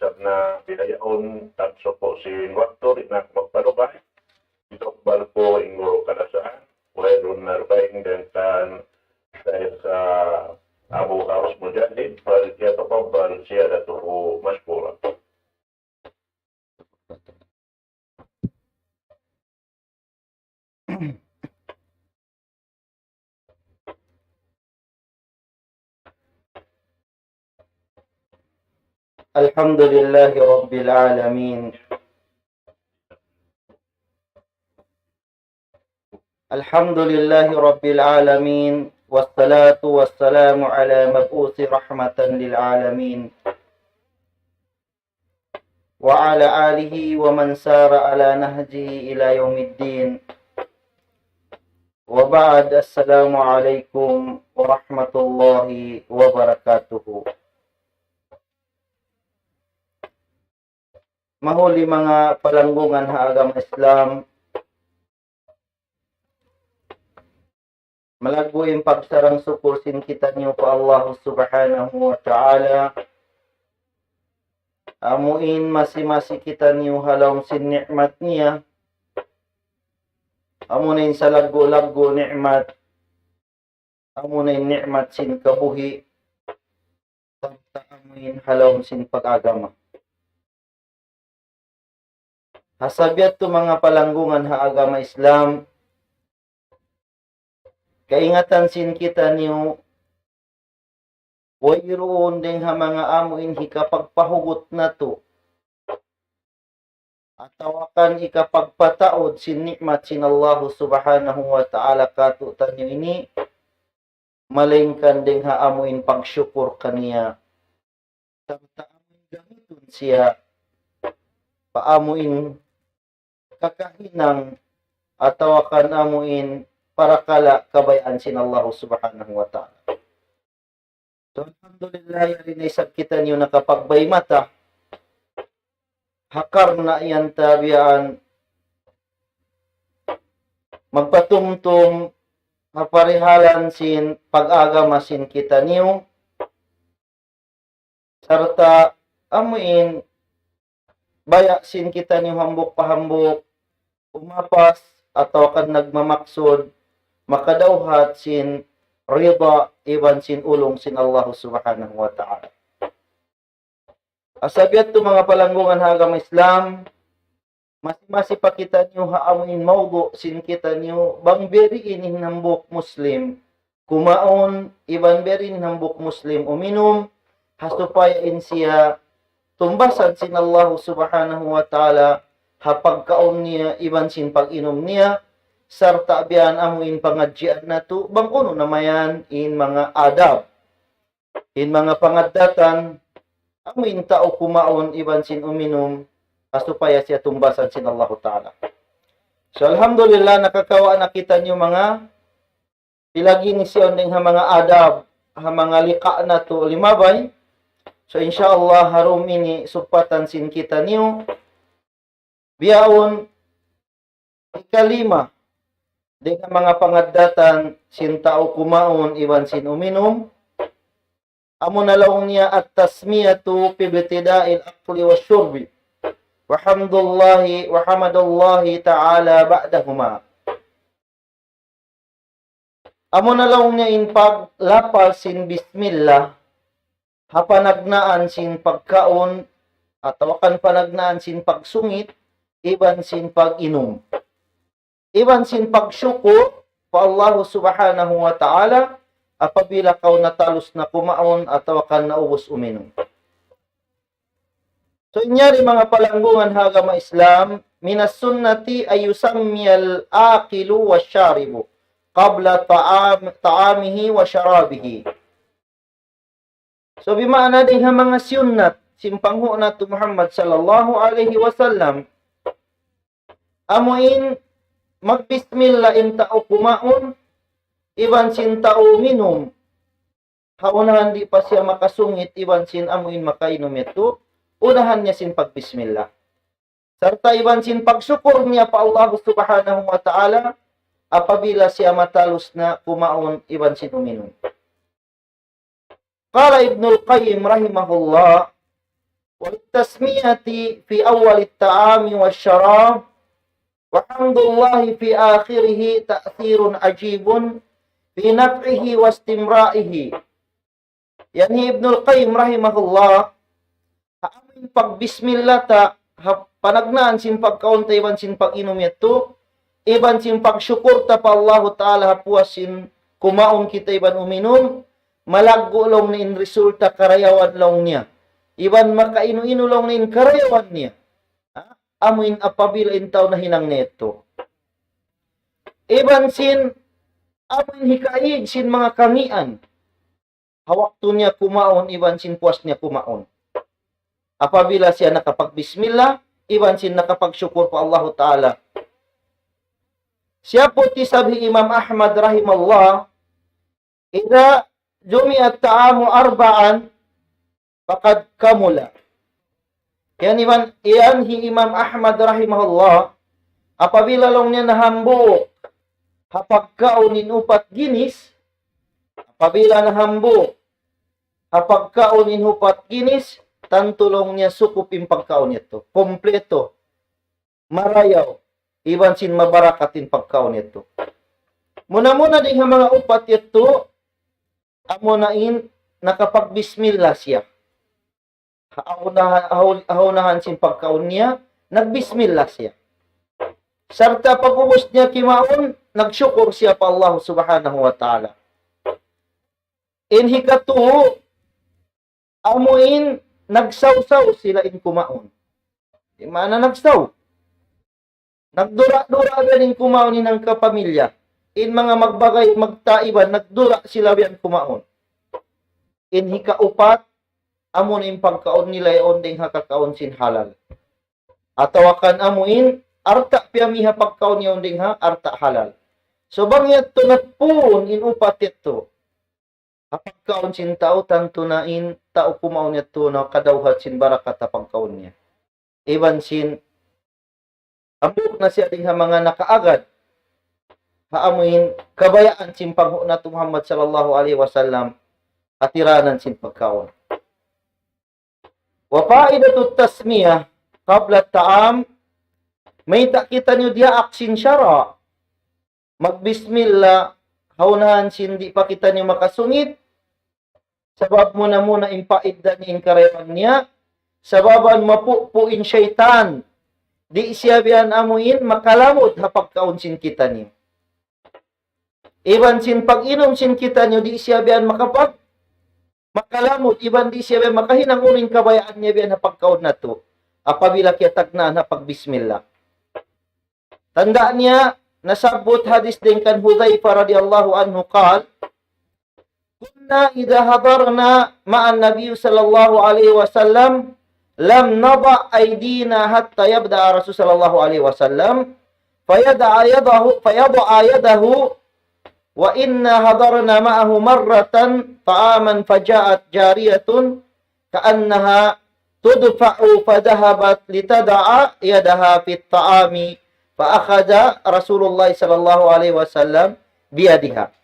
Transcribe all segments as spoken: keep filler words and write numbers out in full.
sabab na bihaun tagsuku' sin waktu, di' na aku magpalugay. Itukbal ku in guru kalasahan, wayruun na dugaing dayn kan Shaykh, ah, Abu Aws Mujaddid, فليتفضل سيادته مشكورا. الحمد لله رب العالمين. الحمد لله رب العالمين، والصلاة والسلام على مبعوث رحمة للعالمين، وعلى آله ومن سار على نهجه إلى يوم الدين. وبعد، السلام عليكم ورحمة الله وبركاته. Mahuli manga palanggungan ha agama Islam, malaggu' in pagsarang-sukul sin kitaniyu pa Allah Subhanahu wa Ta'ala. Amu in masi-masi kitaniyu ha lawm sin ni'mat niya. Amu na in salaggu'-laggu' ni'mat. Amu na in ni'mat sin kabuhi', sarta' amu in ha lawm sin pag-agama. Ha sabab yadtu manga palanggungan ha agama Islam, kaingatan sin kitaniyu, wayruun dayn ha manga amu in hikapagpahugut natu', atawa kan hikapagpataud sin ni'mat sin Allahu Subhanahu wa Ta'ala kātu'niyu ini, malaingkan dayn ha amu in pagsukur kaniya, sarta' amu in gamitun siya pa amu in kakahinang atawa kan amu in parakala' kabayaan sin Allahu Subhanahu wa Ta'ala. So, alhamdulillah, yari na isab kitaniyu nakapagbay mata. Ha karna' yan ta biya' magpatumtum ha parihalan sin pag-agama sin kitaniyu, sarta' amu in baya' sin kitaniyu hambuuk pa hambuuk umapas atawa kan nagmamaksud makadawhat sin rida iban sin ulung sin Allah Subhanahu wa Ta'ala. Ha sabab yadtu manga palanggungan ha agama Islam, masi-masi pa kitaniyu ha amu in mawdu' sin kitaniyu, bang biya' diin in hambuuk Muslim kumaun, iban biya' diin in hambuuk Muslim uminum, ha supaya in siya tumbasan sin Allah Subhanahu wa Ta'ala ha pagkaun niya iban sin pag-inum niya, sarta' biya' amu in pangadjian natu', bang unu na mayan in manga adab, in manga pangaddatan, amu in tau kumaun iban sin uminum, ha supaya siya tumbasan sin Allahu Ta'ala. So, alhamdulillah, nakakawa' na kitaniyu manga pilagi ni siya dayn ha manga adab, ha manga liqa' natu' limabay. So, insya Allah, ha dum ini sugpatan sin kitaniyu, bihaun, ikalima dayn ha manga pangaddatan sin tau kumaun iban sin uminum, amu na laung niya التسمية في ابتداء الأكل والشرب وحمد الله وحمد الله تعالى بعدهما. Amu na laung niya in paglapal sin bismillah ha panagnaan sin pagkaun atawa kan panagnaan sin pagsungit iban sin pag-inum, iban sin pagsukur pa Allah Subhanahu wa Ta'ala apabila kaw natalus na kumaun atawa kan naubus uminum. So, in yari manga palanggungan ha agama Islam, من السنة أن يسمي الآكل والشارب قبل طعام، طعامه وشرابه. So, bimaana dayn ha manga sunnat sin panghu' natu' Muhammad sallallahu alayhi wasallam, amu in magbismillah in tau kumaun iban sin tau minum, ha unahan di' pa siya makasungit iban sin amu in makainum yadtu, unahan niya sin pagbismillah. Sarta' iban sin pagsukur niya pa Allah Subhanahu wa Ta'ala apabila siya matalus na kumaun iban sin uminum. قال ابن القيم رحمه الله: وللتسمية في أول الطعام والشراب وحمد الله في آخره تأثير عجيب في نفعه واستمراره. Yan hi Ibnul Qayyim rahimahullah, ha amu in pagbismillah ta, ha panagnaan sin pagkaun ta iban sin pag-inum yadtu, iban sin pagsukur ta pa Allahu Ta'ala ha puas sin kumaun kita iban uminum, malaggu' laung niya in resulta karayawan laung niya. Iban makainu-inu laung niya in karayawan niya. Ha? Amu in apabila in tau nahinang niya yadtu. Iban sin, amu in hikaig sin manga kangīan. Ha waktu niya kumaun, iban sin puas niya kumaun. Apabila siya nakapagbismillah, iban sin nakapagsukur pa Allahu Ta'ala. Siya puti sabab hi Imam Ahmad rahimahullah, إذا جمع الطعام أربعا فقد كمل. Yan iban, yan hi Imam Ahmad rahimahullah, apabila laung niya nahambuuk ha pagkaun in upat ginis, apabila nahambuuk ha pagkaun in upat ginis, tantu laung niya sukup in pagkaun yadtu. Kumpleto, marayaw, iban sin mabarakat in pagkaun yadtu. Muna-muna dayn ha manga upat yadtu, amuna in nakapagbismillah siya. Ha unahan, ha ul-, ha unahan sin pagkaun niya, nagbismillah siya. Sarta' pag'ubus niya kimaun, nagsukur siya pa Allah Subhanahu wa Ta'ala. In hikatu, amu in nagsawsaw sila in kumaun. Di' maana nagsaw. Nagdura-dura biya' in kumaun in hangka pamilya. In manga magbagay, magtaiban, nagdura sila biya' in kumaun. In hikaupat, amu na in pagkaun nila yaun dayn ha kakaun sin halal. Atawa kan amu in, alta' piyamiha pagkaun yaun dayn ha alta' halal. So bang yadtu nagpun in upat yadtu ha pagkaun sin tau, tantu na in tau kumaun yadtu na kadawhat sin barakat ha pagkaun niya. Iban sin, hambuuk na siya dayn ha manga nakaagad ha amu in kabayaan sin panghu' natu' Muhammad sallallahu alayhi wasallam, ha tiranan sin pagkaun. وفائدة التسمية قبل الطعام, mayta' kitaniyu diyaak sin sara' magbismillah ha unahan sin di' pa kitaniyu makasungit, sabab muna-muna in paidda niya in karayawan niya, sabab mapupu' in saytan, di' siya biya' amu in makalamud ha pagkaun sin kitaniyu. Iban sin pag-inum sin kitaniyu, di' siya biya' makapag-, makalamud, iban di' siya biya' makahinang unu in kabayaan niya biya' ha pagkaun natu'. Apabila kiyatagnaan ha pagbismillah. Tanda' niya, nasabbut hadis dayn kan Hudhayfa radiyallahu anhu, قال: كنا إذا حضرنا مع النبي صلى الله عليه وسلم لم نضع أيدينا حتى يبدأ الرسول صلى الله عليه وسلم، فيضع يده، فيضع يده، وإنا حضرنا معه مرة طعاما فجاءت جارية كأنها تدفع فذهبت لتضع يدها في الطعام فأخذ رسول الله صلى الله عليه وسلم بيدها.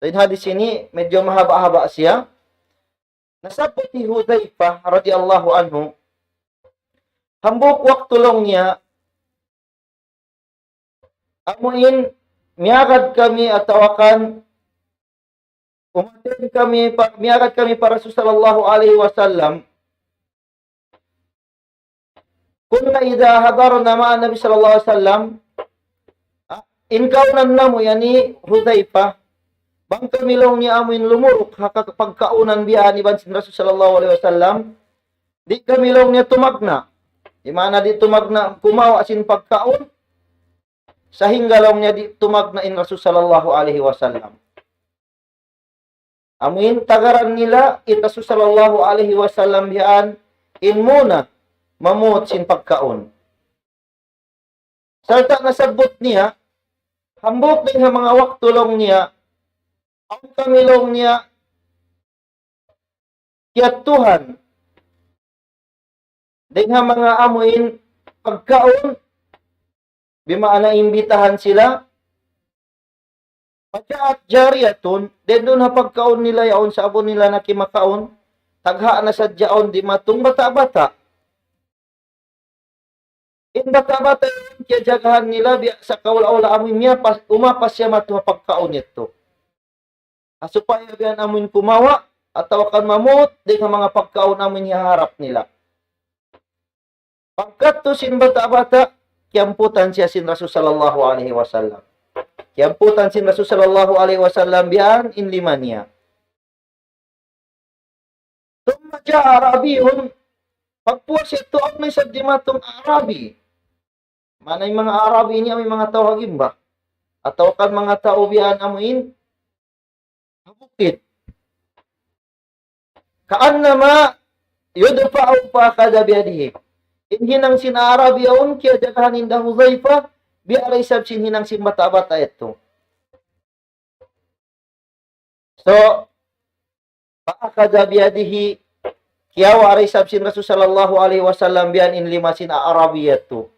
So, in hadis ini, medyo mahaba'-haba' siya. Nasabbut hi Hudhayfa radiyallahu anhu, hambuuk waktu laung niya, amu in, miyagad kami atawa kan, umattend kami pa, miyagad kami pa Rasul sallallahu alayhi wasallam. كنا إذا حضرنا مع النبي صلى الله عليه وسلم. Ah, in kaunan namu', yani Hudhayfa, bang kami laung niya amu in lumuruk ha ka-, pagkaunan biya' iban sin Rasul sallallahu alayhi wasallam, di' kami laung niya tumagna'. Di' maana di' tumagna' kumawa' sin pagkaun, sahingga laung niya di' tumagna' in Rasul sallallahu alayhi wasallam. Amu in tagaran nila, in Rasul sallallahu alayhi wasallam biya' in muna mamut sin pagkaun. Sarta' nasabbut niya, hambuuk dayn ha manga waktu laung niya, awn kami laung niya, kiyadtuhan dayn ha manga amu in pagkaun, bimaana imbitahan sila. فجاءت جارية, dayn duun ha pagkaun nila yaun, sa'bu nila na kimakaun, tagha' na sadja awn dimatung bata'-bata'. In bata'-bata' yan kiyajagahan nila biya' sakaula-ula amuin niya pas, umapas siya madtu ha pagkaun yadtu. Ha supaya biya' amuin kumawa', atawa kan mamut, dayn ha manga pagkaun amuin hiyaharap nila. Pagkadtu sin bata'-bata', kiyamputan siya sin Rasul sallallahu alayhi wasallam. Kiyamputan sin Rasul sallallahu alayhi wasallam biya' in lima niya. ثم جاء أعرابي, pagpuas yadtu awn na isab dimatung Arabi. Maana in manga Arabi ini amuin manga tau ha gimba. Atawa kan manga tau biya' amuin ha bukid. كأنما يدفع فأخذ بيده. In hinang sin Arabi yaun kiyajagahan hinda Huzaifa, biya' da isab sin hinang sin bata'-bata' yadtu. So, فأخذ بيده, kiyawa' da isab sin Rasul sallallahu alayhi wasallam biya' in lima sin Arabi yadtu.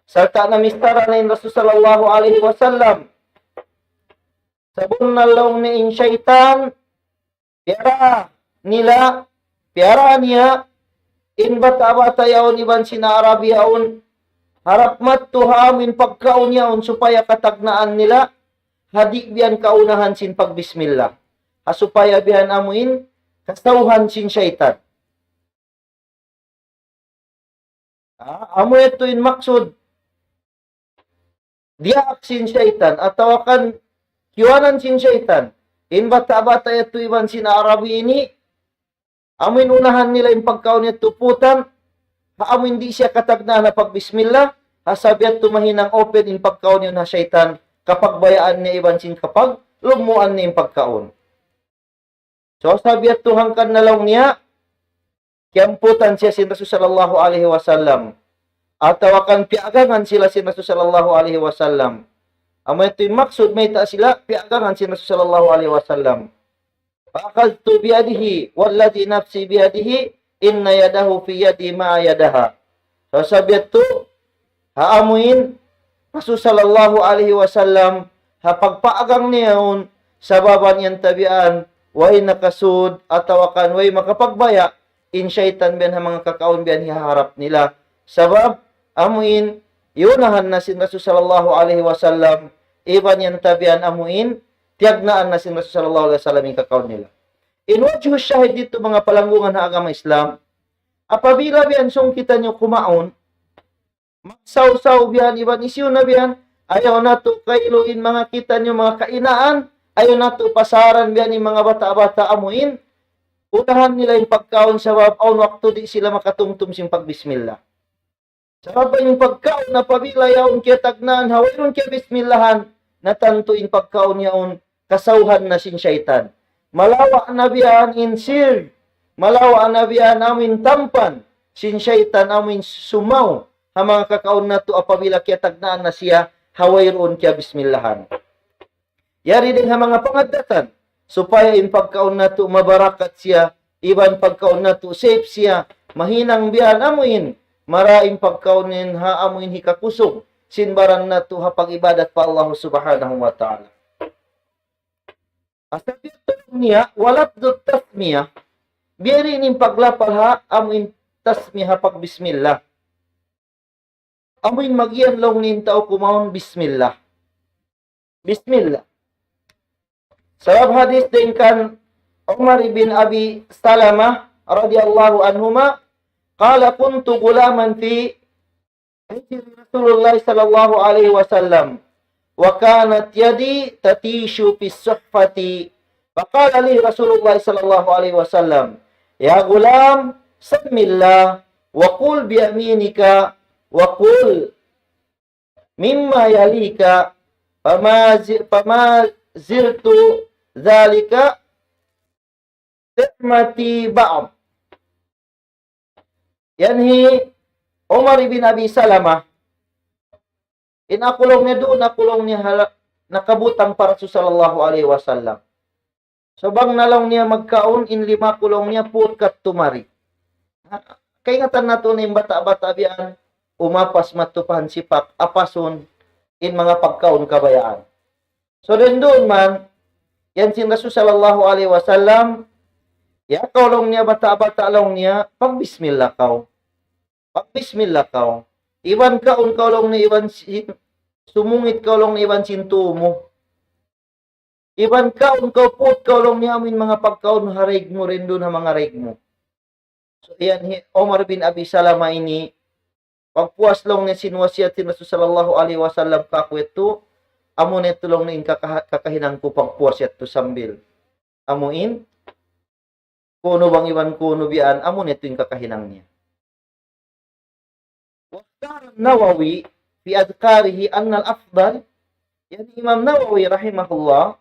Sarta' namistaran in Rasul sallallahu alayhi wasallam. Sabunnal laung niya in saytan, piyara nila, piyara niya, in bata'-bata' yaun iban sin Arabi yaun, harap madtu ha amuin pagkaun yaun supaya katagnaan nila, ha di' biya' kaunahan sin pagbismillah. Ha supaya biya' amuin kasawhan sin saytan. Ah, amu yadtu in maksud. Diyaak sin saytan, atawa kan kiyuanan sin saytan. In bata'-bata' yadtu iban sin Arabi ini, amuin unahan nila in pagkaun yadtu putan, ha amuin di' siya katagnaan ha pagbismillah, ha sabab yadtu mahinang open in pagkaun yaun ha saytan, kapagbayaan niya iban sin kapaglumuan niya in pagkaun. So, sabab yadtu hangkan na laung niya, kiyamputan siya sin Rasul sallallahu alayhi wasallam. Atawa kan piyagangan sila sin Rasul sallallahu alayhi wasallam. Amu yadtu in maksud, mayta' sila piyagangan sin Rasul sallallahu alayhi wasallam. فأخذت بيده والذي نفسي بيده إن يده في يدي ما يدها. So, sabab yadtu, ha amuin, Rasul sallallahu alayhi wasallam, ha pagpaagang niya yaun, sababan yan tabian, way nakasud, atawa kan way makapagbaya', in saytan biya' ha manga kakaun biya' hiyaharap nila. Sabab, amuin, iyunahan na sin Rasul sallallahu alayhi wasallam, iban yan tabian amuin, tiyagnaan na sin Rasul sallallahu alayhi wasallam in kakaun nila. In wajhu shahid didtu manga palanggungan ha agama Islam, apabila biya' sung kitaniyu kumaun, magsawsaw biya' iban hisiyu na biya', ayaw natu' kailu in manga kitaniyu manga kainaan, ayaw natu' pasaran biya' in manga bata'-bata' amuin, unahan nila in pagkaun sabab awn waktu di' sila makatumtum sin pagbismillah. Sabab in pagkaun apabila yaun kiyatagnaan ha wayruun kiyabismillahan, na tantu in pagkaun yaun kasawhan na sin saytan. Malawa' na biya' in sirg, malawa' na biya' amuin tampan sin saytan amuin sumaw ha manga kakaun natu' apabila kiyatagnaan na siya ha wayruun kiyabismillahan. Yari dayn ha manga pangaddatan, supaya in pagkaun natu' mabarakat siya, iban pagkaun natu' safe siya, mahinang biya' amuin, marayaw in pagkaun yan ha amuin hikakusug sin baran natu' ha pag-ibadat pa Allah Subhanahu wa Ta'ala. Asal yadtu niya, ولفظ التسمية, biya' diin in paglapal ha amuin tasmiyah, pagbismillah. Amuin magiyan laung niya in tau kumaun, bismillah. Bismillah. Sabab hadis dayn kan Umar ibn Abi Salamah radiyallahu anhuma, قال: كنت غلاما في حجر رسول الله صلى الله عليه وسلم، وكانت يدي تطيش في الصحفة، فقال لي رسول الله صلى الله عليه وسلم: يا غلام، سم الله، وكل بيمينك، وكل مما يليك، فما ز-، فما زلت ذلك طعمتي بعد. Yan hi Umar ibn Abi Salamah, in aku laung niya duun, aku laung niya hala-, nakabutang pa Rasul sallallahu alayhi wasallam. So bang na laung niya magkaun, in lima ku laung niya put kadtu mari. Ha, kaingatan natu' na in bata'-bata' biya' yan, umapas madtu pa hansipak, apasun in manga pagkaun kabayaan. So dayn duun man, yan sin Rasul sallallahu alayhi wasallam, ya kaw laung niya bata'-bata' laung niya, pagbismillah kaw. Pagbismillah kaw. Iban kaun kaw laung niya iban sin, sumungit kaw laung niya iban sin tuu mu. Iban kaun kaw puut kaw laung niya amuin manga pagkaun ha daig mu, dayn duun ha manga daig mu. So, yan hi Umar bin Abi Salama ini, pagpuas laung niya sin wasiyat sin Rasul sallallahu alayhi wasallam kāku' yadtu, amu na yadtu laung niya in kakaha-, kakahinang ku pagpuas yadtu sambil amuin kunu' bang iban kunu' biya' yan, amu na yadtu in kakahinang niya. واختار النووي في أذكاره أن الأفضل, yan Imam Nawawi rahimahullah,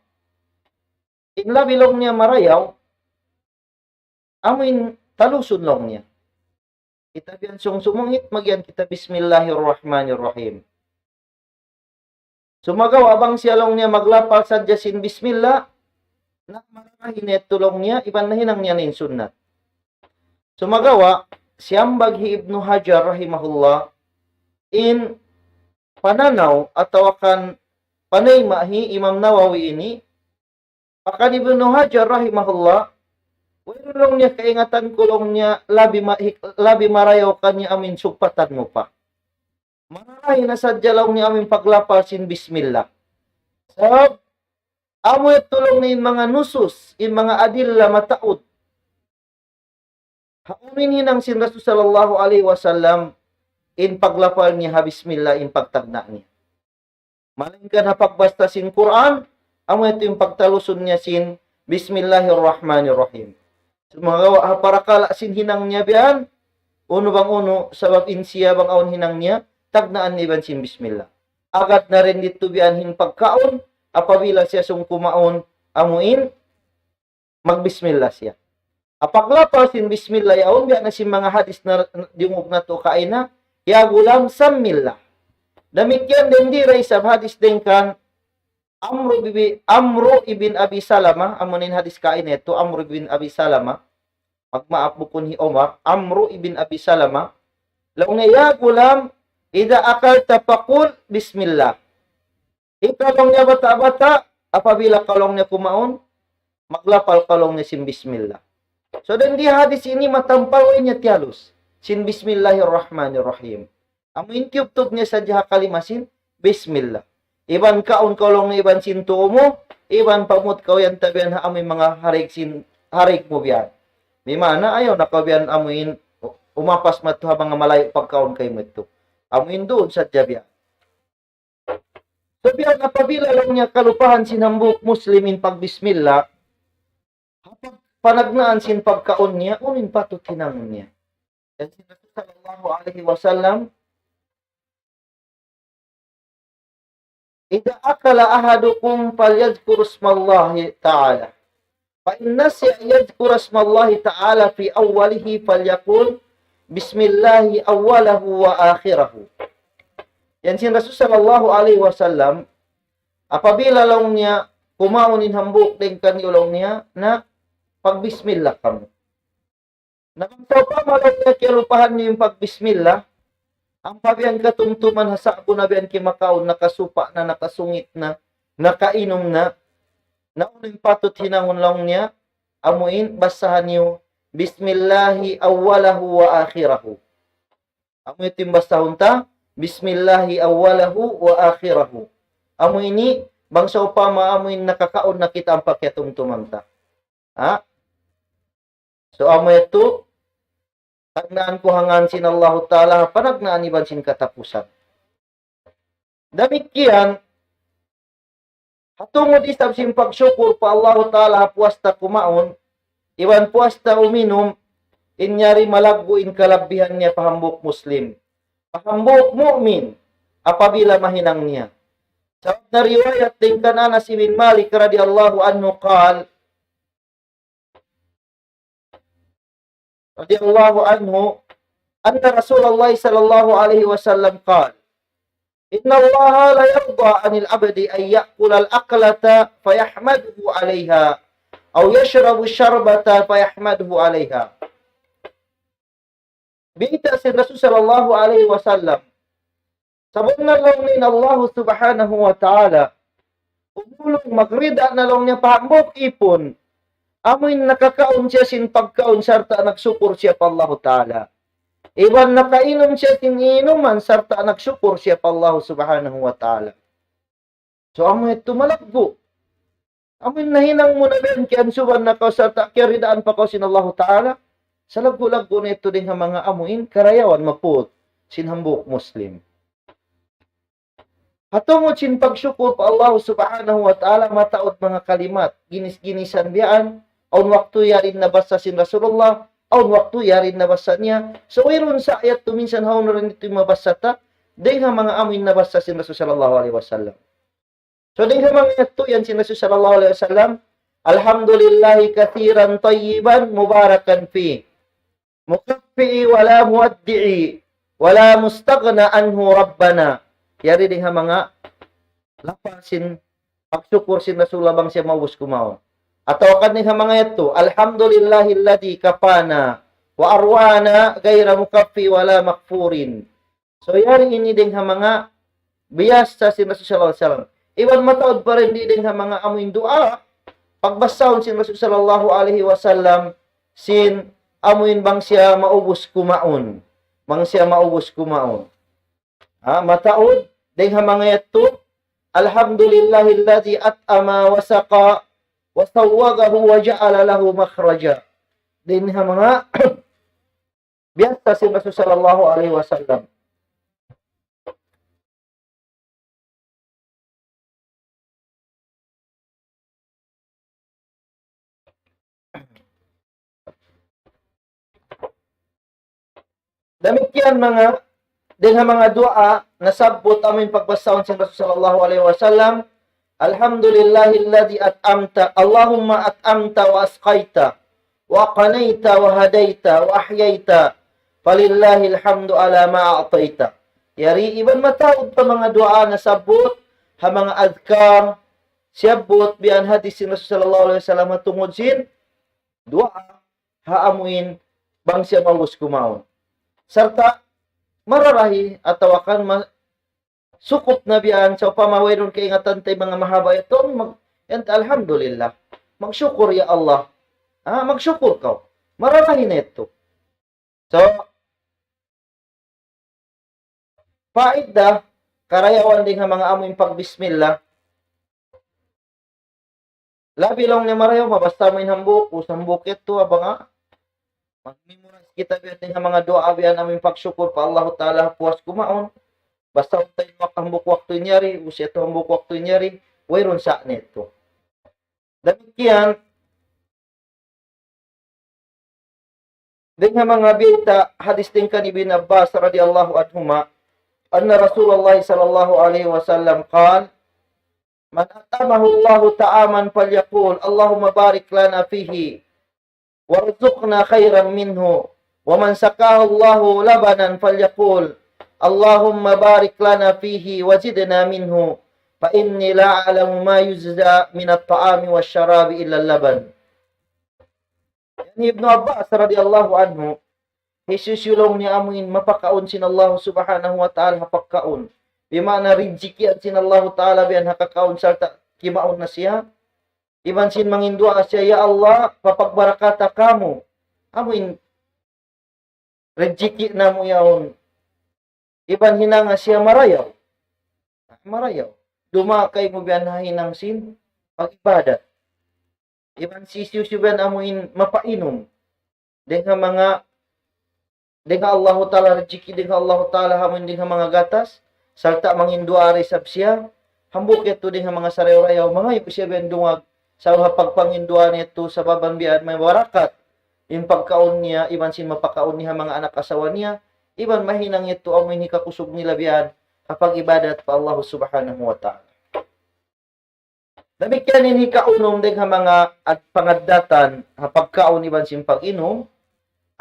in labi laung niya marayaw, amuin talusun laung niya. Kita biya' yan sung sumungit, magiyan kita Bismillahirrahmanirrahim. Sumagawa' bang siya laung niya maglapal sadja sin bismillah, na marayaw na yadtu laung niya, iban nahinang niya na in sunnat. Sumagawa', siyambag hi Ibnu Hajar rahimahullah, in pananaw atawa kan panayma' hi Imam Nawawi ini, Bahkan Ibnu Hajar rahimahullah, wayruun laung niya kaingatan ku laung niya labi ma-, labi marayaw kaniya amuin sugpatan mu pa. Marayaw na sadja laung niya amuin paglapal sin bismillah. Sabab, amu yadtu laung niya in manga nusus, in manga adilla mataud. Ha unu in hinang sin Rasul sallallahu alayhi wasallam, in paglapal niya ha bismillah, in pagtagna' niya. Malaingkan ha pagbasa sin Qur'an, amu yadtu in pagtalusun niya sin Bismillahirrahmanirrahim. Sumagawa' ha parakala' sin hinang niya biya' yan, unu bang unu, sabab in siya bang awn hinang niya, tagnaan niya iban sin bismillah. Agad na dayn didtu biya' yan in pagkaun, apabila siya sung kumaun, amuin, magbismillah siya. Ha paglapal sin bismillah yaun, biya' na sin manga hadis na diyungug natu' kaina, "Ya gulam, sammillah." Damikkiyan dayn di da isab hadis dayn kan Amru bibi-, Amru ibn Abi Salama, amu na in hadis kaina yadtu, Amru ibn Abi Salama, magmaap bukun hi Umar, Amru ibn Abi Salama, laung niya, "Ya gulam, idha akalta faqul bismillah." Ikaw laung niya bata'-bata', apabila kaw laung niya kumaun, maglapal kaw laung niya sin bismillah. So, dayn di hadis ini matampal way niya tiyalus sin Bismillahirrahmanirrahim. Amu in tiyubtub niya sadja ha kalima sin bismillah. Iban kaun kaw laung niya iban sin tuu mu, iban pamut kaw yan tabiyan ha amu in manga ha daig sin, ha daig mu biya' yan. Di' maana ayaw na kaw biya' yan amu in umapas madtu ha manga malayu' pagkaun kaymu yadtu. Amu in duun sadja biya' yan. So, biya' na apabila laung niya kalupahan sin hambuuk Muslim in pagbismillah, ha pag-, panagnaan sin pagkaun niya, unu in patut hinangun niya? Yan sin Rasul sallallahu alayhi wasallam, إذا أكل أحدكم فليذكر اسم الله تعالى. فإن نسي أن يذكر اسم الله تعالى في أوله فليقل بسم الله أوله وآخره. Yan sin Rasul sallallahu alayhi wasallam, apabila laung niya kumaun in hambuuk dayn kaniyu laung niya, na pagbismillah kamu. Na bang sawpama laung niya kiyalupahan niyu in pagbismillah, ampa biya' yan katumtuman ha sa'bu na biya' yan kimakaun, nakasupa na, nakasungit na, nakainum na, na unu in patut hinangun laung niya, amuin basahan niyu, بسم الله أوله وآخره. Amu yadtu in basahun ta, بسم الله أوله وآخره. Amu ini, bang sawpama amuin nakakaun na kita ampa kiyatumtuman ta. Ha? So, amu yadtu, tagnaan ku ha ngan sin Allahu Ta'ala, panagnaan iban sin katapusan. Damikkiyan, ha tungud isab sin pagsukur pa Allahu Ta'ala ha puas ta kumaun, iban puas ta uminum, in yari malaggu' in kalabbihan niya pa hambuuk Muslim. Pa hambuuk mu'min, apabila mahinang niya. Sabab na riwayat dayn kan Anas ibn Malik radiyallahu anhu قال، رضي الله عنه أن رسول الله صلى الله عليه وسلم قال: إن الله ليرضى عن العبد أن يأكل الأكلة فيحمده عليها، أو يشرب الشربة فيحمده عليها. Biyayta' sin Rasul sallallahu alayhi wasallam, sabunnal laung niya in Allahu Subhanahu wa Ta'ala, umulung magrida na laung niya pa hambuuk ipun, amuin nakakaun siya sin pagkaun sarta' nagsukur siya pa Allahu Ta'ala. Iban nakainum siya sin inuman sarta' nagsukur siya pa Allah Subhanahu wa Ta'ala. So, amu yadtu malaggu'. Amu in nahinang mu na biyan kiyansuban na kaw sarta' kiyaridaan pa kaw sin Allahu Ta'ala. Salaggu'-laggu' na yadtu dayn ha manga amu in karayawan maput sin hambuuk Muslim. Ha tungud sin pagsukur pa Allah Subhanahu wa Ta'ala, mataud manga kalimat, ginis-ginisan biyaan, awn waktu yari in nabassa sin Rasulullah, awn waktu yari in nabassa niya. So, wayruun sa' yadtu minsan hawnu ra in yadtu in mabassa ta, dayn ha manga amu in nabassa sin Rasul sallallahu alayhi wasallam. So, dayn ha manga yadtu yan sin Rasul sallallahu alayhi wasallam, الحمد لله كثيرا طيبا مباركا فيه مكافئا ولا مودعا ولا مستغنى عنه ربنا. Yari dayn ha manga lapal sin pagsukur sin Rasulullah bang siya maubus kumaun. Atawa kan dayn ha manga yadtu, الحمد لله الذي كفانا وآوانا غير مكفي ولا مكفور. So, yari ini dayn ha manga biyassa sin Rasul sallallahu alayhi wasallam. Iban mataud pa dayn di dayn ha manga amu in duwaa, pagbassahun sin Rasul sallallahu alayhi wasallam, sin amu in bang siya maubus kumaun. Bang siya maubus kumaun. Ha, mataud, dayn ha manga yadtu, الحمد لله الذي أطعم وسقى وسوّغه وجعل له مخرجا. Dayn ha manga biyassa sin Rasul sallallahu alayhi wasallam. Damikkiyan manga, dayn ha manga duwaa nasabbut amu in pagbasahun sin Rasul sallallahu alayhi wasallam, الحمد لله الذي أطعمت، اللهم أطعمت وأسقيت، وأقنيت وهديت وأحييت، فلله الحمد على ما أعطيت. Yari iban mataud pa manga duwaa nasabbut, ha manga adhkar, siyabbut biya' hadis sin Rasul sallallahu alayhi wasallam ha tungud sin duwaa ha amu in bang siya maubus kumaun. Sarta' mararahi atawa kan ma-, sukup na biya' yan, sawpama wayruun kaingatan ta in manga mahaba' yadtu, mag-, yan, alhamdulillah. Magsukur, ya Allah. Ah, magsukur kaw. Mararahi na yadtu. So, paidda, karayawan dayn ha manga amu in pagbismillah. Labi laung niya marayaw, mabassa mu in hambuuk, ubus hambuuk yadtu, abang, ah. Mag-memorize kita biya' dayn ha manga duwaa biya' amu in pagsukur pa Allahu Ta'ala, puas kumaun. Basta unta in wak-, hambuuk waktu in yari, ubus yadtu hambuuk waktu in yari, wayruun sa' natu'. Damikkiyan, dayn ha manga bayta' hadis dayn kan Ibn Abbas radiyallahu anhuma, أن رسول الله صلى الله عليه وسلم قال: من أطعمه الله طعاما فليقل: اللهم بارك لنا فيه وارزقنا خيرا منه، ومن سقاه الله لبنا فليقل: اللهم بارك لنا فيه وزدنا منه، فإني لا أعلم ما يجزى من الطعام والشراب إلا اللبن. Yan hi Ibnu Abbas radiyallahu anhu, hisiyu-siyu laung niya amu in mapakaun sin Allah Subhanahu wa Ta'ala ha pagkaun. Bima'na rijiki' sin Allah Ta'ala biya' ha kakaun sarta' kimaun na siya. Iban sin manginduwaa siya, "Ya Allah, papagbarakata kamu." Amu in rijiki' namu' yaun. Iban hinanga siya marayaw. Marayaw. Dumaak kaymu biya' ha hinang sin pag-ibadat. Iban hisiyu-siyu biya' amu in mapainum. Dayn ha manga, dayn ha Allahu Ta'ala rijiki', dayn ha Allahu Ta'ala amu in dayn ha manga gatas, sarta' manginduwaa da isab siya, hambuuk yadtu dayn ha manga sarayaw-rayaw, mangayu' siya biya' dungag, sa' ha pagpanginduwaa niya yadtu sababan biya' may barakat in pagkaun niya, iban sin mapakaun niya ha manga anak asawa niya, iban mahinang yadtu amu in hikakusug nila biya' ha pag-ibadat pa Allah Subhanahu wa Ta'ala. Damikkiyan in hikaunum dayn ha manga ad-, pangaddatan ha pagkaun iban sin pag-inum,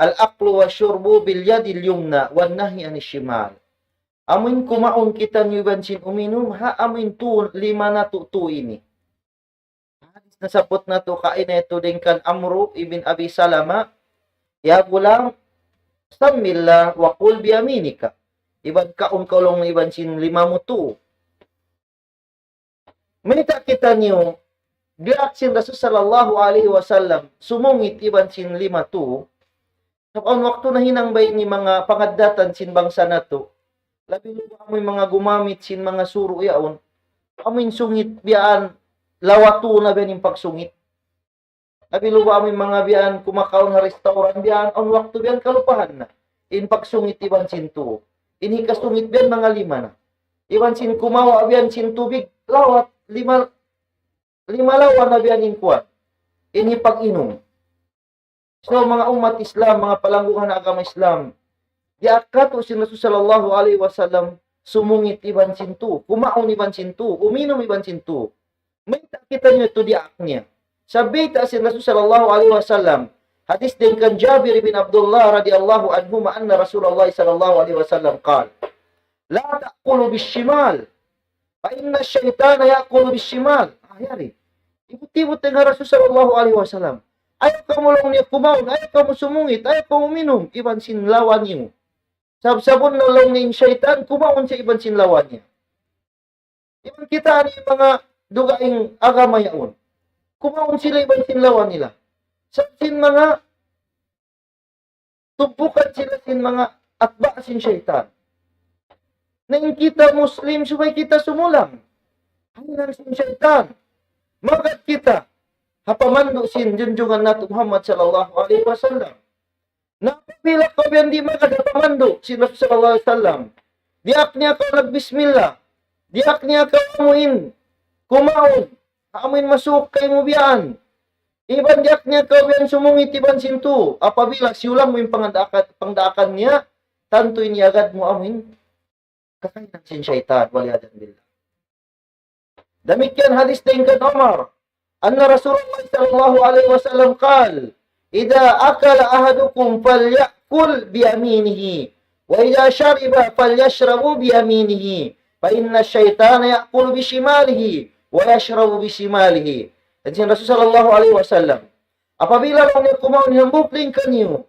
الأكل والشرب باليد اليمنى والنهي عن الشمال. Amu in kumaun kitaniyu iban sin uminum, ha amu in tuu, lima natu' tuu ini. Hadis nasabbut natu' kaina yadtu dayn kan Amru ibn Abi Salama, يا غلام سم الله وكل بيمينك. Iban kaun kaw laung iban sin lima mu tuu. Mayta' kitaniyu, biya' sin Rasul sallallahu alayhi wasallam, sumungit iban sin lima tuu, Sabab awn waktu nahinang bay ini manga pangaddatan sin bangsa natu'. Labi luba amu in manga gumamit sin manga suru' yaun. Amu in sungit biya' yan, lawa tū na biya' yan in pagsungit. Labi luba amu in manga biya' yan kumakaun ha restaurant biya' yan, awn waktu biya' yan kalupahan na in pagsungit iban sin tū. In hikasungit biya' yan manga lima na. Iban sin kumawa' biya' yan sin tubig, lawa, lima, lima lawa na biya' yan in kuwan. In hipag-inum. So, manga ummat Islam, manga palanggungan ha agama Islam, diyaak katu' sin Rasul sallallahu alayhi wasallam sumungit iban sin tū, kumaun iban sin tū, uminum iban sin tū. Mayta' kitaniyu yadtu diyaak niya? Sabab bayta' sin Rasul sallallahu alayhi wasallam, hadith dayn kan Jabir bin Abdullah radiyallahu anhuma anna Rasulullah sallallahu alayhi wasallam قال: لا تأكلوا بالشمال فإن الشيطان يأكل بالشمال. Ah, yari. Ibut-ibut dayn ha Rasul sallallahu alayhi wasallam. Ayaw kamu laung niya kumaun, ayaw kamu sumungit, ayaw kamu uminum iban sin lawa niyu. Sabab sabunnal laung niya in saytan, kumaun siya iban sin lawa niya. Iban kita ini manga dugaing agama yaun. Kumaun sila iban sin lawa nila. Sabab sin manga tumpukan sila sin manga atba' sin saytan. Na in kita Muslim, subay kita sumulang. Hinang sin saytan. Magad kita ha pamandu' sin junjungan natu' Muhammad sallallahu alayhi wasallam. Na apabila kaw yan di' magad ha pamandu' sin Rasul sallallahu alayhi wasallam, diyaak niya kaw nagbismillah, diyaak niya kaw amuin kumaun, amuin masuuk kaymu biya' yan. Iban diyaak niya kaw biya' yan sumungit iban sin tū. Apabila siyulang mu in pangdaakan, pangdaakan niya, tantu in iyagad mu amuin kakahinang sin saytan, wal iyadhu billah. Damikkiyan hadith dayn kan Umar, anna Rasulullah sallallahu alayhi wasallam قال: إذا أكل أحدكم فليأكل بيمينه، وإذا شرب فليشرب بيمينه، فإن الشيطان يأكل بشماله ويشرب بشماله. Yan sin Rasul sallallahu alayhi wasallam. Apabila laung niya kumaun in hambuuk dayn kaniyu,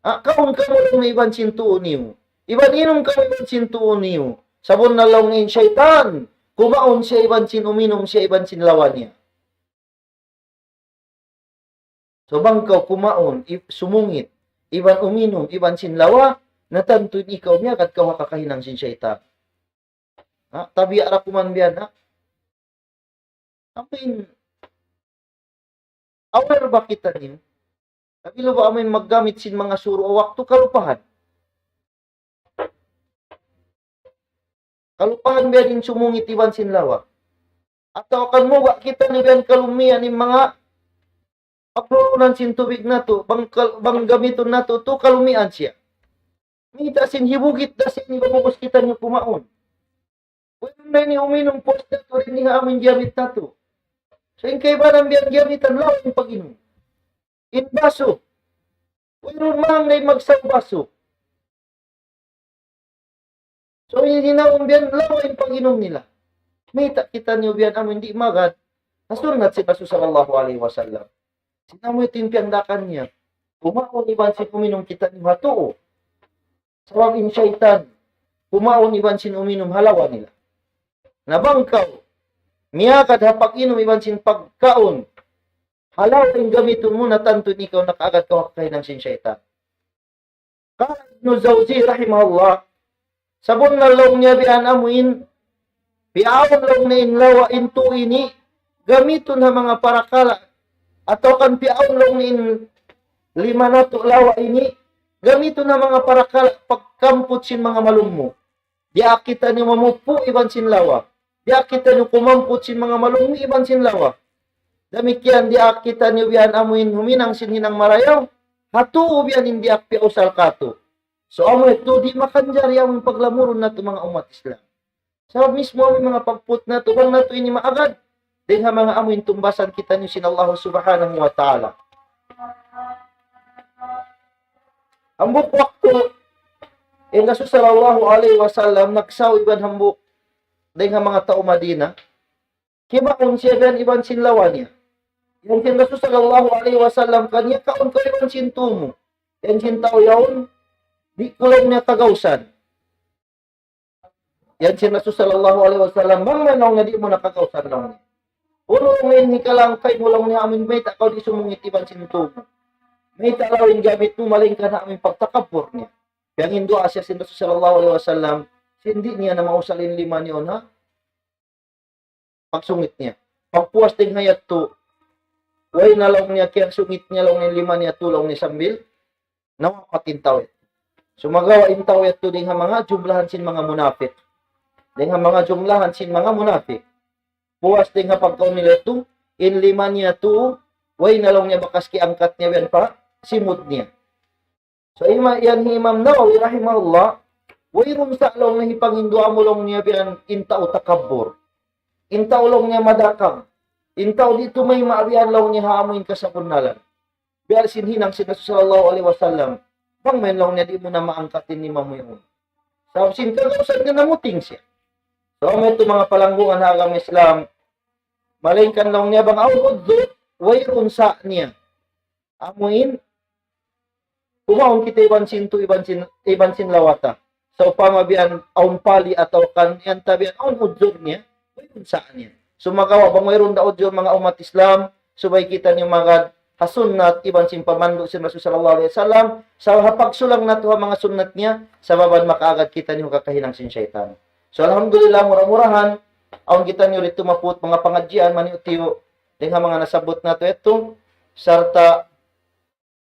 ah, kaun kamu laung niya iban sin tuu niyu. Iban inum kamu iban sin tuu niyu. Sabunnal laung niya in saytan, kumaun siya iban sin uminum siya iban sin lawa niya. So bang kaw kumaun, i-, sumungit, iban uminum, iban sin lawa, na tantu in ikaw miyagad kaw ha kakahinang sin saytan. Ha? Tabiya' ra kuman biya' yan, ha? Amuin, aware ba kitaniyu? Labi luba amuin maggamit sin manga suru' waktu kalupahan. Kalupahan biya' diin sumungit iban sin lawa. Atawa kan muba kitaniyu biya' yan kalumian in manga paglulunan sin tubig natu', bang kal-, bang gamitun natu' tu kalumian siya. Mayta' sin hibugit da sin iba bubus kitaniyu kumaun. Wayruun na ini uminum puas natu' dayn ha amuin giyamit natu'. So in kaibanan biya' yan giyamitan, lawa in pag-inum. In basu. Wayruun mahang na in magsaw basu. So in hinangun biya' yan, lawa in pag-inum nila. Mayta' kitaniyu biya' yan amuin di' magad ha sunnat sin Rasul sallallahu alayhi wasallam. Sin amu yadtu in piyangdaakan niya. Kumaun iban sin uminum kitaniyu ha tuu. Sabab in saytan, kumaun iban sin uminum ha lawa nila. Na bang kaw miyagad ha pag-inum iban sin pagkaun ha lawa in gamitun mu, na tantu in ikaw nakaagad kaw ha kakahinang sin saytan. Qala Ibnu Jawzi rahimahullah, sabunnal laung niya biya' yan amuin, piyaun laung niya in lawa in tuu ini, gamitun ha manga parakala', atawa kan piyaun laung niya in lima natu' lawa ini, gamitun ha manga parakala' pagkamput sin manga malum mu. Diyaak kitaniyu mamuppu' iban sin lawa. Diyaak kitaniyu kumamput sin manga malum mu iban sin lawa. Damikkiyan diyaak kitaniyu biya' yan amuin huminang sin hinang marayaw. Ha tuu biya' yan in diyaak piyausal katu'. So amu yadtu di' makanjari amuin paglamurun natu' manga ummat Islam. Sabab mismu amuin manga pagput natu', bang natu' ini maagad dayn ha manga amuin tumbasan kitaniyu sin Allah subhanahu wa ta'ala. Hambuuk waktu, in Rasul sallallahu alayhi wasallam nagsaw iban hambuuk dayn ha manga tau Madina, kimaun siya biya' yan iban sin lawa niya. Yan sin Rasul sallallahu alayhi wasallam kaniya, kaun kaw iban sin tuu mu. Yan sin tau yaun, di' ku laung niya kagausan. Yan sin Rasul sallallahu alayhi wasallam, bang man laung niya di' mu na kagausan laung niya. Unu laung niya in hikalang kaymu laung niya amuin mayta' kaw di' sumungit iban sin tuu mu. Mayta' laung in gamit mu, malayngkan ha amu in pagtakabbur niya. Piyanginduwaa siya sin Rasul sallallahu alayhi wasallam, sin di' niya na mausal in lima niya yaun ha pagsungit niya. Pagpuas dayn ha yadtu, way na laung niya kiyagsungit niya laung in lima niya tu laung niya sambil nawapat in tau yadtu. Sumagawa' in tau yadtu dayn ha manga jumlahan sin manga munapik. Dayn ha manga jumlahan sin manga munapik. Puas dayn ha pagkaun nila yadtu, in lima niya tu, way na laung niya bakas kiyaangkat niya biyan pa simud niya. So, ima-, yan hi Imam Nawawi rahimahullah, wayruun sa' laung niya hipanginduwaa mu laung niya biyan in tau takabbur. In tau laung niya madakang. In tau di' tumayma' biyan laung niya ha amu in kasabunnalan. Biya' sin hinang sin Rasul sallallahu alayhi wasallam. Bang mayan laung niya di' mu na maangkat in lima mu yaun. Sabab sin kagausan niya namuting siya. So, amu yadtu manga palanggungan ha agama Islam. Malayngkan laung niya bang awn udjur, wayruun sa' niya. Amu in, kumaun kita iban sin tu, iban sin, iban sin lawata. Sawpama biyan awn pali atawa kan yan ta biyan awn udjur niya, wayruun sa' niya. Sumagawa' bang wayruun da udjur manga ummat Islam, subay kitaniyu magad ha sunnat iban sin pamandu' sin Rasul sallallahu alayhi wasallam, sa' ha pagsulang natu' ha manga sunnat niya, sabab makaagad kitaniyu ha kakahinang sin saytan. So, alhamdulillah, mura-murahan, awn kitaniyu didtu mapuut manga pangadjian, maniyu-tiyu, dayn ha manga nasabbut natu' yadtu, sarta'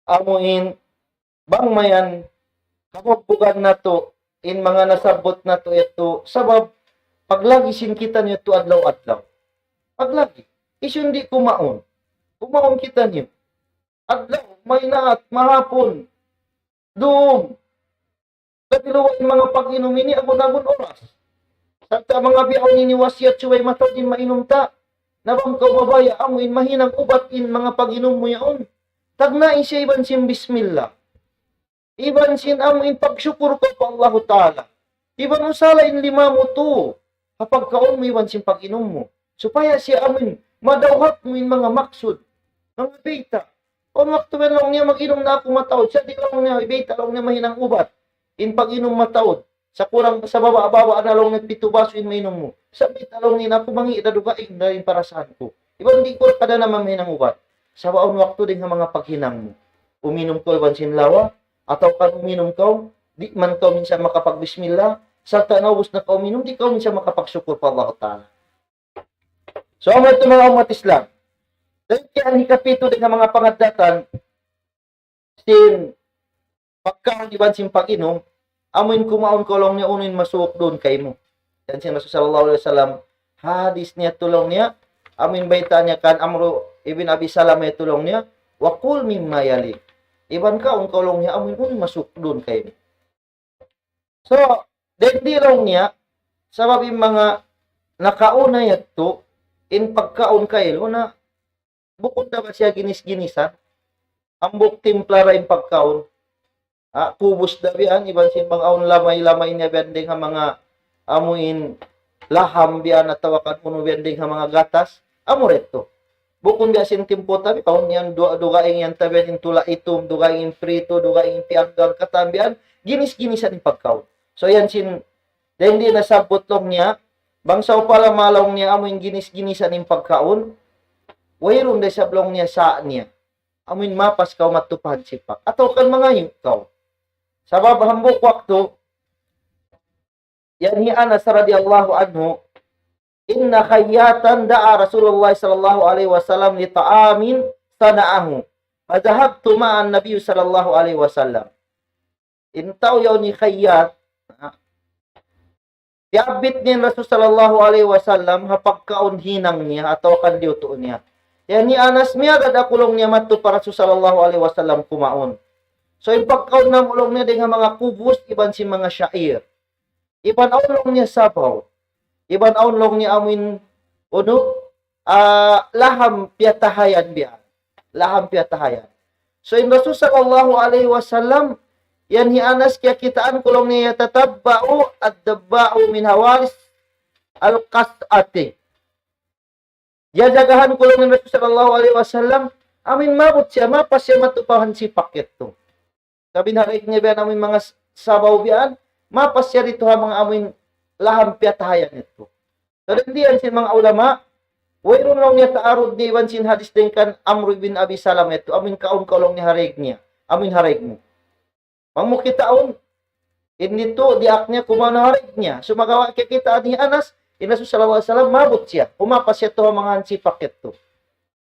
amu in bang mayan kabugbugan natu' in manga nasabbut natu' yadtu, sabab paglagi sin kitaniyu yadtu adlaw-adlaw. Paglagi. Hisiyu in di' kumaun. Kumaun kitaniyu. Adlaw, maynaat, mahapun, dum. Katiluwa in manga pag-inum ini agun-agun oras. Sarta' manga bihaun ini wasiyat subay mataud in mainum ta. Na bang kaw mabaya' amu in mahinang ubat in manga pag-inum mu yaun. Tagnai siya iban sin bismillah. Iban sin amu in pagsukur kaw pa Allahu Ta'ala. Iban usala in lima mu tu. Ha pagkaun mu iban sin pag-inum mu. Supaya siya amu in madawhat mu in manga maksud. Manga bayta'. Awn waktu biyan laung niya mag-inum na aku mataud. Sa' di' laung niya, bayta' laung niya mahinang ubat. In pag-inum mataud. Sa' kurang, sa' baba'-baba' na laung niya pitu basu in mainum mu. Sa' bayta' laung niya aku mangi' da dugaing da in parasahan ku. Iban di' ku ra kada na mahinang ubat. Sabab awn waktu dayn ha manga paghinang mu. Uminum kaw iban sin lawa, atawa kan uminum kaw, di' man kaw minsan makapagbismillah, sarta' naubus na kaw uminum, di' kaw minsan makapagsukur pa Allah Ta'ala. So, amu yadtu manga ummat Islam. Dayn ha hikapitu dayn ha manga pangaddatan, sin pagkaun iban sin pag-inum, amu in kumaun kaw laung niya unu in masuuk duun kaymu. Yan sin Rasul sallallahu alayhi wasallam, hadis niya tu laung niya, amu in bayta' niya kan Amru ibn Abi Salama yadtu laung niya, وكل مما يليك. Iban kaun kaw laung niya, amu in unu in masuuk duun kaymu. So, dayn di laung niya, sabab in manga nakauna yadtu, in pagkaun kaylu na, bukun da ba siya ginis-ginisan? Hambuuk timpla ra in pagkaun. Ah, kubus da biyan, iban sin bang awn lamay-lamay niya biyan dayn ha manga amu in laham biyan atawa kan unu biyan dayn ha manga gatas. Amu ra yadtu. Bukun biya' sin timpu ta bihaun yan du-, dugaing yan ta biyan in tula' itum, dugaing in prito, dugaing in pianggang katan biyan, ginis-ginisan in pagkaun. So yan sin, dayn di nasabbut laung niya, bang sawpama laung niya amu in ginis-ginisan in pagkaun, wayruun da isab laung niya sa' niya. Amu in mapas kaw madtu pa hansipak. Atawa kan mangayu' kaw. Sabab hambuuk waktu, yan hi Anas radiyallahu anhu, إن خياطا دعا رسول الله صلى الله عليه وسلم لطعام صنعه فذهبت مع النبي صلى الله عليه وسلم. In tau yaun hi khayyat, ha, piyabbit niya in Rasul sallallahu alayhi wasallam ha pagkaun hinang niya atawa kan liyutu' niya. Yan hi Anas, miyagad aku laung niya madtu pa Rasul sallallahu alayhi wasallam kumaun. So, in pagkaun namu' laung niya dayn ha manga kubus iban sin manga sha'ir. Iban awn laung niya sabaw. Iban awn laung niya amuin unu, ah, laham piyatahayan biya'. Laham piyatahayan. So, in Rasul sallallahu alayhi wasallam, yan hi Anas kiyakitaan ku laung niya يتتبع الدباء من حوالي القصعة. Jajagahan ku laung in Rasul sallallahu alayhi wasallam, amuin maabut siya, mapas siya madtu pa hansipak yadtu. Sabab in haraik niya biya' amuin manga s-, sabaw biya' yan, mapas siya didtu ha manga amuin laham piyatahayan yadtu. So, dayn diyan sin manga ulama, Wayruun laung niya ta'arud niya iban sin hadis dayn kan Amr ibn Abi Salama yadtu, amuin kaun kaw laung niya ha daig niya, amuin ha daig mu. Bang mu kitaun, in yadtu, diyaak niya kumaun ha daig niya. Sumagawa' kiyakita' ni Anas, in Rasul sallallahu alayhi wasallam, maabut siya. Kumapas siya tuud ha manga hansipak yadtu.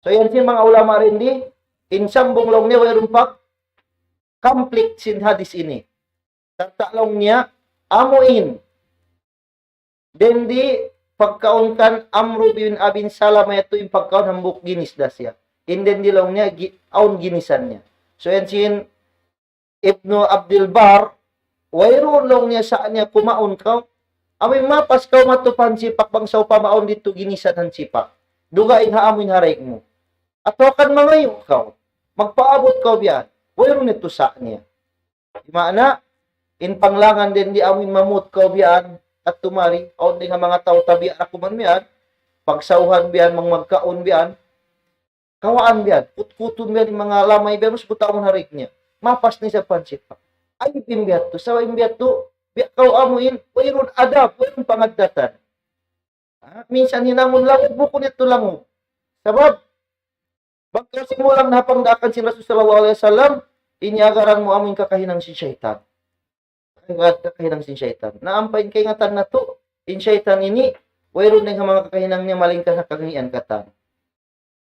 So, yan sin manga ulama dayn di, in sambung laung niya, wayruun pag-complete sin hadis ini. Sarta' laung niya, amuin. Dayn di, pagkaun kan Amru bin Abin Salama yadtu in pagkaun hambuuk ginis da siya. In dayn di laung niya, gi-, awn ginisan niya. So, yan sin Ibnu Abdul Bar, wayruun laung niya sa' niya kumaun kaw. Amuin mapas kaw madtu pa hansipak bang sawpama awn didtu ginisan hansipak. Dugaing ha amuin ha daig mu. Atawa kan mangayu' kaw. Magpaabut kaw biya' yan. Wayruun yadtu sa' niya. Di' maana, in panglangan dayn di amuin mamut kaw biya' yan, kadtu mari, awn dayn ha manga tau tabiya' ra kuman biya' yan, pagsawhan biya' yan, bang magkaun biya' yan, kawaan biya' yan, kutkutun biya' yan, in manga lamay biya' yan, ubus butahun ha daig niya. Mapas na isab pa hansipak. Ayb in biya' yadtu, sabab in biya' yadtu, biya' kaw amuin, wayruun adab, wayruun pangaddatan. Ha? Minsan hinangun langug, bukun yadtu langug. Sabab, bang kaw simulang na ha pangdaakan sin Rasul sallallahu alayhi wasallam, in iyagaran mu amuin kakahinang sin saytan. Kakahinang sin saytan. Na ampa in kaingatan natu', in saytan ini, wayruun dayn ha manga kakahinang niya malaingkan ha kangīan katan.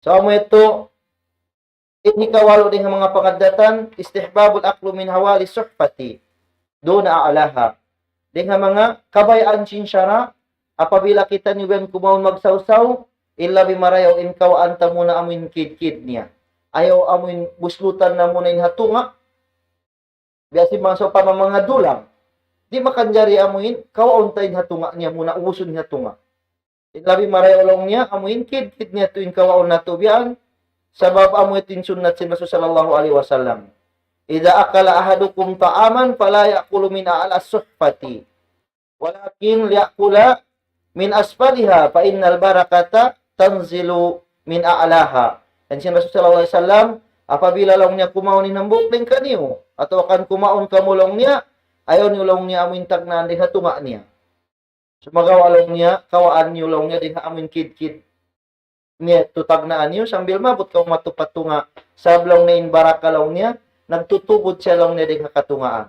So, amu yadtu, in hikawalu dayn ha manga pangaddatan, استحباب الأكل من هوالي الصحفة دون أعلاها. Dayn ha manga kabayaan sin sara', apabila kitaniyu biya' yan kumaun magsawsaw, in labi marayaw in kawaan ta muna amuin kidkid niya. Ayaw amuin buslutan na muna in ha tunga', biya' sin manga sawpama manga dulang. Di' makanjari amuin, kawaun ta in ha tunga' niya muna, ubusun in ha tunga'. In labi marayaw laung niya, amuin kidkid niya tuud in kawaun natu' biya' yan, sabab amu yadtu in sunnat sin Rasul sallallahu alayhi wasallam. إذا أكل أحدكم طعاما فلا يأكل من أعلى الصحفة ولكن ليأكل من أسفلها فإن البركة تنزل من أعلاها. Yan sin Rasul sallallahu alayhi wasallam, apabila laung niya kumaun in hambuuk dayn kaniyu, atawa kan kumaun kamu laung niya, ayaw niyu laung niya amuin tagnaan dayn ha tunga' niya. Sumagawa' laung niya, kawaan niyu laung niya dayn ha amuin kidkid niya, tagnaan niyu sambil maabut kamu madtu pa tunga', sabab laung niya in baraka laung niya, nagtutubud siya laung niya dayn ha katungaan.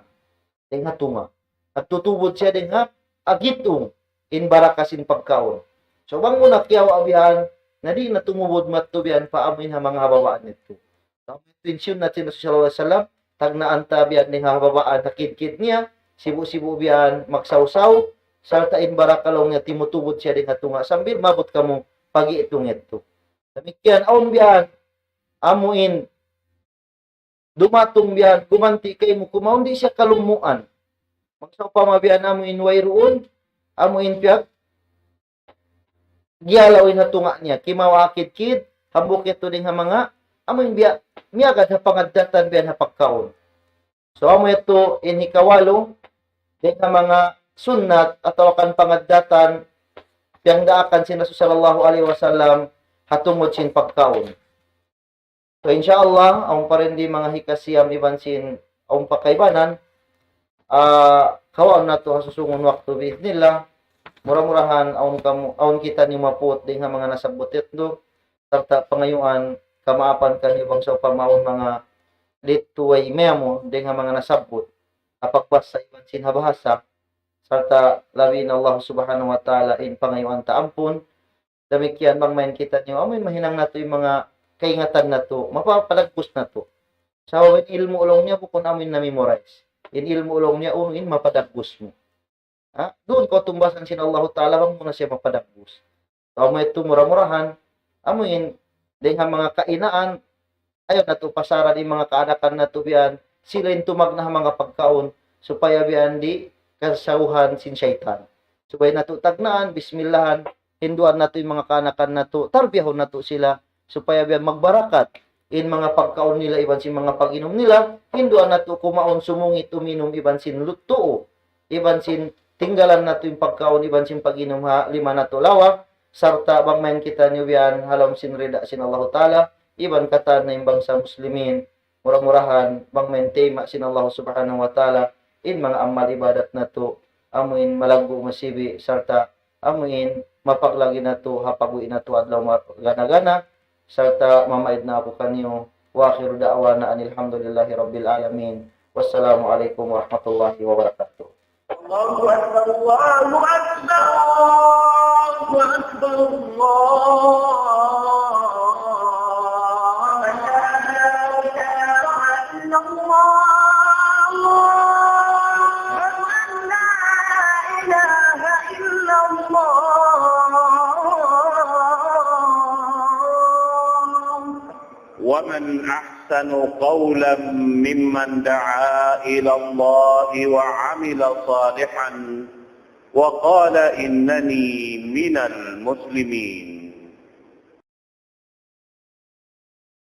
Dayn ha tunga'. Nagtutubud siya dayn ha agitung, in baraka sin pagkaun. So, bang mu na kiyawa' biya' yan, na di' na tumubud madtu biya' yan pa amuin ha manga ha babaan yadtu. Sa' amu yadtu in sunnat sin Rasul sallallahu alayhi wasallam, tagnaan ta biya' yan dayn ha babaan ha kidkid niya, sibu'-sibu' biya' yan magsawsaw, sarta' in baraka laung niya timutubud siya dayn ha tunga' sambil maabut kamu pag-iitung yadtu. Damikkiyan, awn biya' yan, amuin, dumatung biya' yan, gumanti' kaymu kumaun, di' siya kalumuan. Magsawpama biya' yan amuin wayruun, amuin piyag, giyalaw in ha tunga' niya, kimawa' ha kidkid, hambuuk yadtu dayn ha manga, amuin biya', miyagad ha pangaddatan biya' yan ha pagkaun. So, amu yadtu in hikawalu, dayn ha manga sunnat atawa kan pangaddatan, piyagdaakan sin Rasul sallallahu alayhi wasallam, ha tungud sin pagkaun. So, insya Allah, awn pa dayn di manga hikasiyam iban sin awn pa kaibanan, ah, kawaun natu' ha susungun waktu biiznillah. Mura-murahan, awn kamu, awn kitaniyu maput dayn ha manga nasabbut yadtu, sarta' pangayuan, kamaapan kaniyu bang sawpama awn manga didtu way mamu, dayn ha manga nasabbut. Ha pagbasa iban sin ha bahasa, sarta' labi in Allah subhanahu wa ta'ala in pangayuan ta ampun, damikkiyan bang mayan kitaniyu, amuin mahinang natu' in manga kaingatan natu', mapapadagbus natu'. Sabab in ilmu' laung niya bukun amuin na-memorize. In ilmu' laung niya unu in mapadagbus mu. Ha? Duun kaw tumbasan sin Allahu Ta'ala bang mu na siya mapadagbus. Amu yadtu mura-murahan, amuin, dayn ha manga kainaan, ayaw natu' pasaran in manga kaanakan natu' biya' yan, sila in tumagna' ha manga pagkaun, supaya biya' yan di' kasawhan sin saytan. Subay natu' tagnaan, bismillahan, hinduan natu' in manga kaanakan natu', tarbiyahun natu' sila, supaya biya' yan magbarakat in manga pagkaun nila iban sin manga pag-inum nila, hinduan natu' kumaun, sumungit, uminum iban sin lut-, tuu, iban sin tinggalan natu' in pagkaun iban sin pag-inum ha lima natu' lawa, sarta' bang mayan kitaniyu biya' yan ha lawm sin rida sin Allahu Ta'ala, iban katan na in bangsa muslimin, mura-murahan, bang mayan tayma' sin Allah subhanahu wa ta'ala, in manga amal ibadat natu', amuin malaggu' masibi', sarta' amuin mapaglagi natu' ha pag'ubus natu' adlaw magana-gana, sarta' mamaid na aku kaniyu. وآخر دعوانا أن الحمد لله رب العالمين. والسلام عليكم ورحمة الله وبركاته. الله أكبر، الله أكبر، الله أكبر، الله أكبر. لا إله إلا الله. أشهد أن لا إله إلا الله. ومن أحسن قولا ممن دعا إلى الله وعمل صالحا وقال إنني من المسلمين.